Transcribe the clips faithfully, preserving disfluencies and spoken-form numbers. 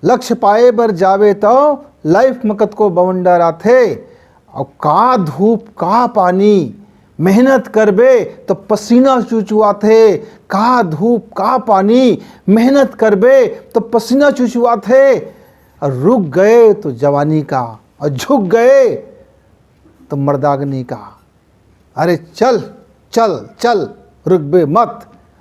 लक्ष्य पाए बर जावे त लाइफ म कतको बवंडर आथे। अउ का धूप का पानी, मेहनत करबे त पसीना चुचुआथे। का धूप का पानी, मेहनत करबे त पसीना चुचुआथे। अउ रुक गए तो जवानी का, अउ झुक गए तो मर्दागनी का। अरे चल, चल, चल, रुकबे मत,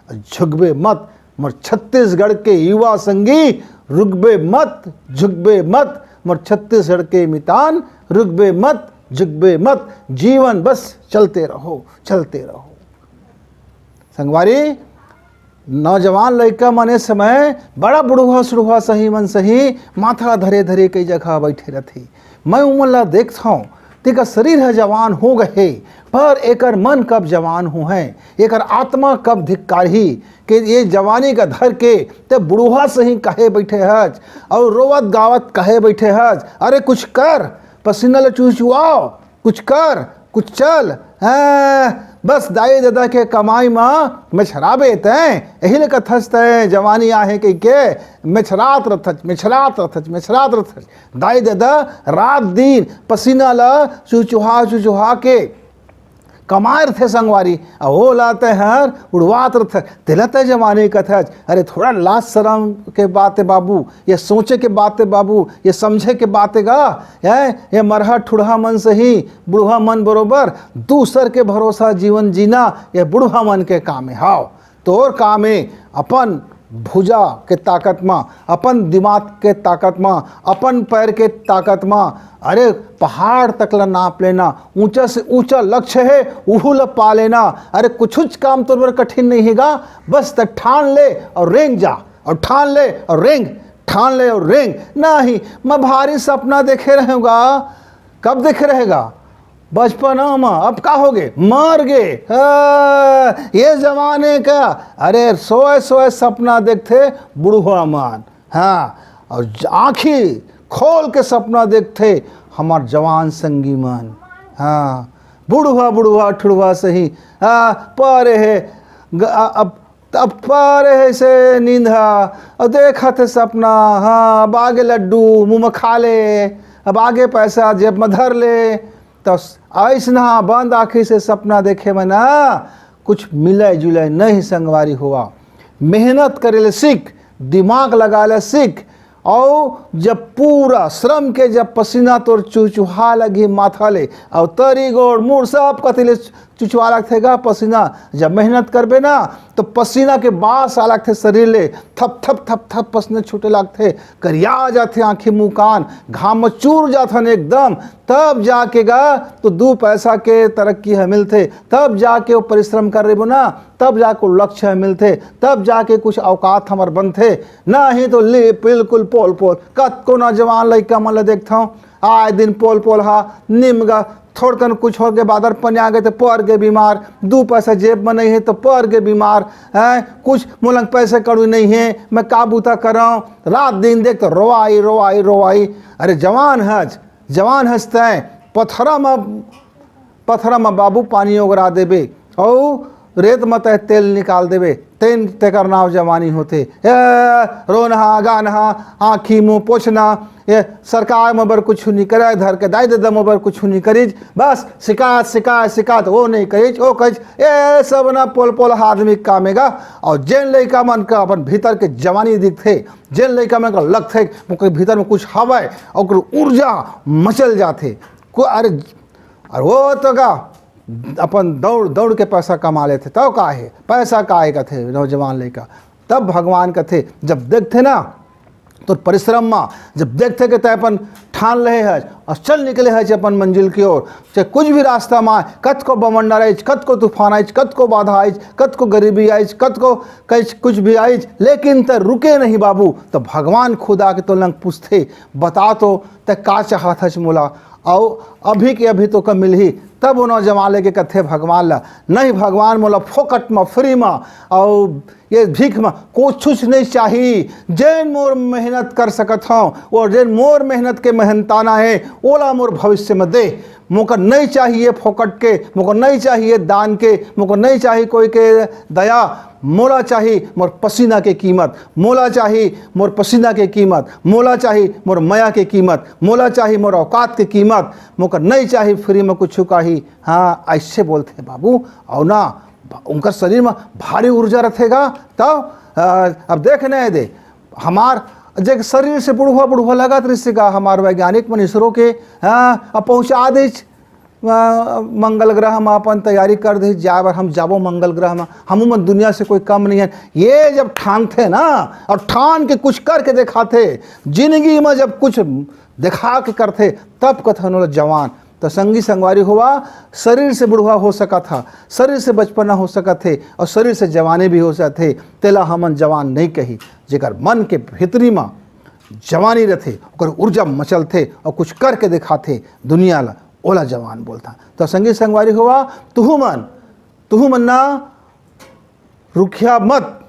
झुकबे मत, मोर छत्तीसगढ़ के युवा संगी, रुकबे मत, झुकबे मत, मोर छत्तीसगढ़ के मितान, रुकबे मत, झुकबे मत। जीवन बस चलते रहो, चलते रहो। संगवारी, नौजवान लइका मन ए समय बड़ा बुढ़वा सुढ़वा सही मन सही माथा धरे धरे कई जगह बैठे रथे। मैं उमन ला देखथौं, तेकर शरीर ह जवान हो गए, पर एकर मन कब जवान होहे, एकर आत्मा कब धिक्कारही के ये जवानी का धर के ते बुढ़वा सही कहे बैठे हच अउ रोवत गावत कहे बैठे हच। अरे कुछ कर, पसीना ल चुचुआव, कुछ कर, कुछ चल। हाँ, बस दाई ददा के कमाई म मेछराबे तैं, यही ले कथस तैं जवानी आहे कहिके मेछरात रथच, मेछरात रथच, मेछरात रथच। दाई ददा रात दिन पसीना ल चुचुहा चुचुहा के कमाए रथे संगवारी, अउ ओला तैं हर उड़वात रथच, तेला तैं जवानी कथच। अरे थोड़ा लाज शरम के बात हे बाबू, ये सोचे के बात हे बाबू, ये समझे के बात हे गा। हैं? ये मरहा ठुड़हा मन सही बुढ़वा मन बरोबर दूसर के भरोसा जीवन जीना, ये बुढ़वा मन के काम हे। हाव, तोर काम हे अपन भुजा के ताकत म, अपन दिमाग के ताकत म, अपन पैर के ताकत म, अरे पहाड़ तक ला नाप लेना, ऊंचा से ऊंचा लक्ष्य हे, उहू ला पा लेना। अरे कुछुच काम तोर बर कठिन नहीं हे गा, बस त ठान ले अउ रेंग जा, अउ ठान ले अउ रेंग, ठान ले अउ रेंग। नहीं, मैं भारी सपना देखे रहेंव गा। कब देखे रहे गा? बचपना म। अब का होगे? मर गे। हाँ, ये जमाने का, अरे सोए सोए सपना देखथे बुढ़वा मन। हाँ, अउ ज-, आँखी खोल के सपना देखथे हमर जवान संगी मन। हाँ, बुढ़वा बुढ़वा ठुड़वा सही। हाँ, परे हे ग-, अ-, अब त अब परे हे से नींद ह, अउ देखत हे सपना, हाँ, अब आगे लड्डू मुँह म खा ले, अब आगे पैसा जेब म धर ले। त अइसना बंद आँखी से सपना देखे म ना कुछ मिलय जुलय नहीं संगवारी होवा। मेहनत करे ले सीख, दिमाग लगा ले सीख, अउ जब पूरा श्रम के जब पसीना तोर चुचुहा लगही माथा ले, अउ तरी गोड़ मुड़ सब कति ले चुचुआ लगथे गा पसीना। जब मेहनत करबे ना, तो पसीना के बास आ लगथे शरीर ले, थप थप थप थप पसीना छूटे लगथे, करिया जाथे आँखी मुँह कान, घाम म चूर जाथन एकदम। तब जाके गा तो दू पैसा के तरक्की ह मिलथे, तब जाके वो परिश्रम कर रहिबो ना, तब जाके वो लक्ष्य ह मिलथे, तब जाके कुछ औकात हमर बनथे। नहीं तो ले बिल्कुल पोल पोल। कतको नौजवान लइका मन ल देखथंव, आए दिन पोल पोल हा निमगा, थोड़कन कुछ होगे, बादर पनिया गे त पर गे बीमार, दू पैसा जेब म नहीं हे त पर गे बीमार, हैं, कुछ मोलंग पैसा कौड़ी नहीं हे, मैं का बूता करंव, रात दिन देख त रोवाई, रोवाई, रोवाई। अरे जवान हच, जवान हच तैं, पथरा म पथरा म बाबू पानी ओगरा देबे, अउ रेत म तैं तेल निकाल देबे, तेन तेकर नाव जवानी होथे। ए, रोनहा, गानहा, आँखी मुँह पोछना, ए, सरकार मोर बर कुछु नी करे, धर के दाई ददा मोर बर कुछु नी करिच, बस शिकायत, शिकायत, शिकायत, वो नहीं करिच, वो करिच, ए, सब ना पोल पोल आदमी के काम हे गा। अउ जेन लइका मन का अपन भीतर के जवानी दिखथे, जेन लइका मन का लगथे, ओकर भीतर म कुछ हवय, ओकर ऊर्जा मचल जाथे। को-, अरे, अरे वो तो का अपन दौड़ दौड़ के पैसा कमा लेथे, तब का हे, पैसा का हे कथे नौजवान लइका। तब भगवान कथे, जब देखथे ना तोर परिश्रम म, जब देखथे कि तैं अपन ठान लेहे हच अउ चल निकले हच अपन मंजिल के ओर, चाहे कुछ भी रास्ता म आए, कतको बवंडर आइच, कतको तूफान आइच, कतको बाधा आइच, कतको गरीबी आइच, कतको कइच कुछ भी आइच, लेकिन तैं रुके नहीं बाबू, त भगवान खुद आके तोर लंग पूछथे, बता तो तैं का चाहत हच मोला? अउ अभी के अभी तोका मिलही। तब वो नौजवान लइका कथे भगवान ला, नहीं भगवान, मोला फोकट म, फ्री म, अउ ये भीख म कुछुच नहीं चाही। जेन मोर मेहनत कर सकत हंव, अउ जेन मोर मेहनत के मेहनताना हे, ओला मोर भविष्य म दे। मोका नहीं चाहिए फोकट के, मोका नहीं चाहिए दान के, मोका नहीं चाहिए कोई के दया। मोला चाही मोर पसीना के कीमत, मोला चाही मोर पसीना के कीमत, मोला चाही मोर मया के कीमत, मोला चाही मोर औकात के कीमत। मोका नहीं चाही फ्री में कुछ काही। हाँ, ऐसे बोलते हैं बाबू। और ना, उनका शरीर में भारी ऊर्जा रथेगा। तब अ, अब देख नहीं दे, हमार जे शरीर से बुढ़वा बुढ़वा लगत रहिस गा, हमार वैज्ञानिक मन इसरो के, हाँ, अब पहुँचा देच अ, मंगल ग्रह में अपन तैयारी कर दे जाए बर, हम जाबो मंगल ग्रह में, हमू मन दुनिया से कोई कम नहीं है। ये जब ठानथे ना, और ठान के कुछ करके दिखाथे, जिंदगी में जब कुछ दिखा के करथे, तब कथन ओला जवान। तो संगी संगवारी होवा, शरीर से बुढ़वा हो सकत हा, शरीर से बचपना हो सकत हे, और शरीर से जवानी भी हो सकत हे। तेला हमन जवान नहीं कही। जेकर मन के भीतरी में जवानी रथे, ओकर ऊर्जा मचलथे और कुछ करके दिखाथे दुनिया ला, ओला जवान बोलता। तो संगी संगवारी होवा, तुहू मन, तुहू मन ना रुकिया मत,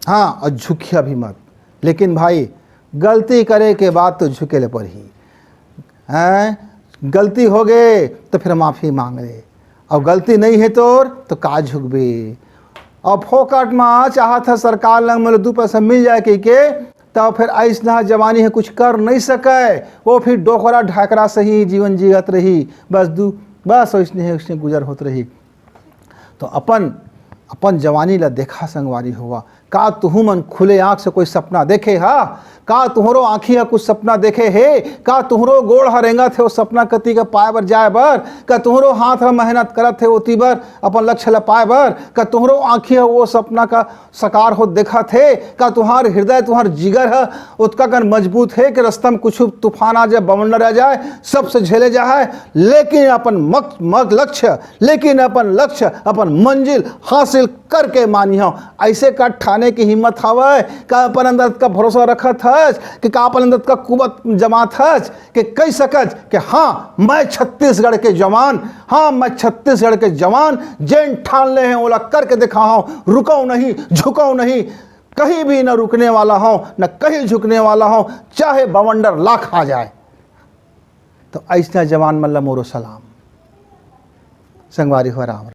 हाँ, और झुकिया भी मत। लेकिन भाई, गलती करे के बाद तो झुके ले पड़ही। हैं, गलती हो गए तो फिर माफी मांग ले, और गलती नहीं है तोर तो का झुकबे? और फोकट में चाहत है सरकार लंग में दू पैसा मिल जाए कह के, तब फिर ऐसना जवानी है कुछ कर नहीं सके। वो फिर डोकरा ढाकरा से ही जीवन जीवत रही। बस दू, बस वैसने है, उसने गुजर होत रही। तो अपन, अपन जवानी ला देखा संगवारी होवा। का तुहू मन खुले आंख से कोई सपना देखे हा? का तुहरो आंखी हा कुछ सपना देखे हे? का तुहरो गोड़ हा रेंगत हे वो सपना कति का पाए बर, जाए बर? का तुहरो हाथ हा मेहनत करत हे ओती बर, अपन लक्ष्य ला पाए बर? का तुहरो आंखी हा वो सपना का साकार होत देखत हे? का तुहार हृदय, तुहार जिगर ह ओतका कन मजबूत हे कि रस्ता में कुछ तूफान आ जाए, बवंडर आ जाए, सबसे झेले जाए, लेकिन अपन मक-, मक-, लक्ष्य, लेकिन अपन लक्ष्य, अपन मंजिल हासिल करके मानिहव। ऐसे का ठाने की हिम्मत हवय? का अपन अंदर का भरोसा रखत हस कि का अपन अंदर का कुवत जमात हस? के कह सकत कि हाँ, मैं छत्तीसगढ़ के जवान, हाँ, मैं छत्तीसगढ़ के जवान, जेन ठान ले हैं, ओला करके दिखाओ, रुको नहीं, झुको नहीं, कहीं भी न रुकने वाला हो, न कहीं झुकने वाला हो, चाहे बवंडर लाख आ जाए। तो ऐसना जवान मन ला मोरो सलाम। संगवारी हो, राम राम।